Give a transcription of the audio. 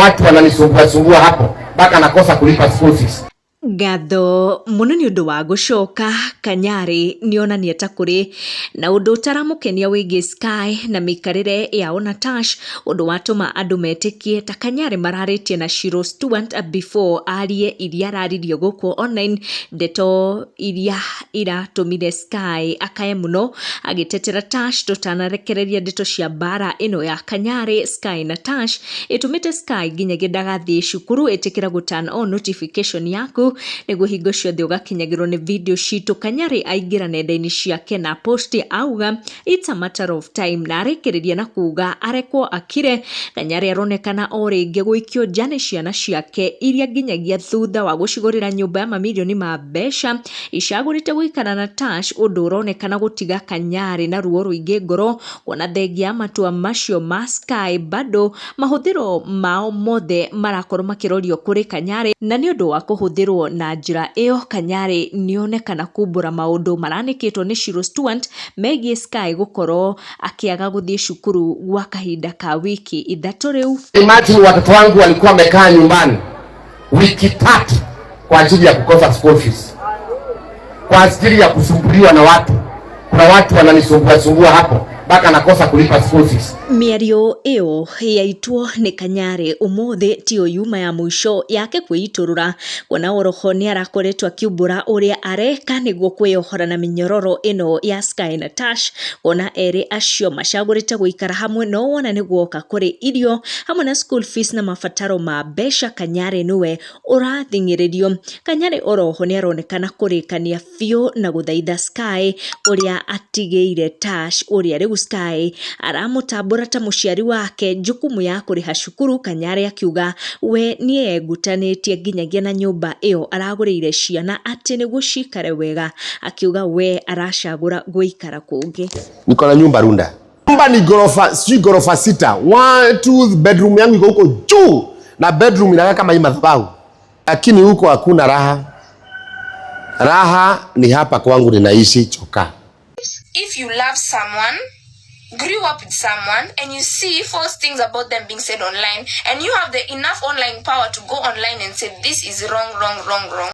Watu wananisumbua sumbua hapo mpaka nakosa kulipa school fees. Ngatho mũno nĩ ũndũ wa gũcoka. Kanyarĩ nĩonania ta kũrĩ na ũndũ ũtaramũkenia wĩgiĩ Sky na mĩikarĩre yao na Tash, ũndũ watũma andũ metĩkie ta Kanyarĩ mararĩtie na Shiro Stewart before arie iria araririe gũkũ online, ndeto iria iratũmire Sky akae mũno agĩtetera Tash. Tũtanarekereria ndeto cia mbara ĩno ya Kanyarĩ, Sky na Tash ĩtũmĩte Sky nginyagia ndagathiĩ cukuru. Ĩtĩkĩra gũ turn on notification yaku nĩguo hingo ciothe ũgakinyagĩrwo nĩ video citũ. Kanyarĩ aingĩra nenda-inĩ ciake na post auga it's a matter of time, na arĩkĩrĩria na kuga arekwo akire. Kanyarĩ aronekana o rĩngĩ gũikio nja nĩ ciana ciake iria nginyagia thutha wa gũcigũrĩra nyũmba ya mamirioni ma mbeca icagũrĩte gũikara na Tash, ũndũ ũronekana gũtiga Kanyarĩ na ruo rũingĩ ngoro, kuona thengia ya matua macio ma Sky bado mahũthĩro mao mothe marakorwo makĩrorio kũrĩ Kanyarĩ, na nĩ ũndũ wa kũhũthĩrwo na njĩra ĩyo Kanyarĩ nĩonekana kumbũra maũndũ maranĩkĩtwo nĩ Shiro Stewart megiĩ Sky gũkorwo akĩaga gũthiĩ cukuru gwa kahinda ka wiki 3 rĩu. Imagine watoto wangu walikuwa wamekaa nyumbani wiki 3 kwa ajili ya kukosa school fees, kwa ajili ya kusumbuliwa na watu. Kuna watu wananisumbua sumbua hapo mpaka nakosa kulipa school fees. Mĩario ĩyo yaitwo nĩ Kanyarĩ ũmũthĩ tiyo yuma ya mũico yake kwĩitũrũra, kuona oroho nĩ arakoretwo akiumbũra ũrĩa areka nĩguo kwĩyohora na mĩnyororo ĩno ya Sky na Tash, kuona erĩ acio macagũrĩte gũikara hamwe no wona nĩ guoka kũrĩ irio hamwe na school fees na mabataro ma mbeca Kanyarĩ nĩwe ũrathing'ĩrĩrio. Kanyarĩ oroho nĩ aronekana kũrĩkania biũ na gũthaitha Sky ũrĩa atigĩire Tash, ũrĩa rĩu Sky aramũtambũra ta mũciari wake jukumu ya kũrĩha cukuru. Kanyarĩ akiuga we nĩegutanĩtie nginyagia na nyũmba ĩyo aragũrĩire ciana atĩ nĩguo cikare wega, akiuga we aracagũra gũikara kũngĩ. Niko na nyumba Runda. Nyumba ni gorofa, sijui gorofa sita. One, two, bedroom yangu iko huko juu na bedroom inakaa kama hii madhabahu. Lakini huko hakuna raha. Raha ni hapa kwangu ninaishi Chokaa. If you love someone, grew up with someone, and you see false things about them being said online, and you have the enough online power to go online and say this is wrong, wrong, wrong, wrong.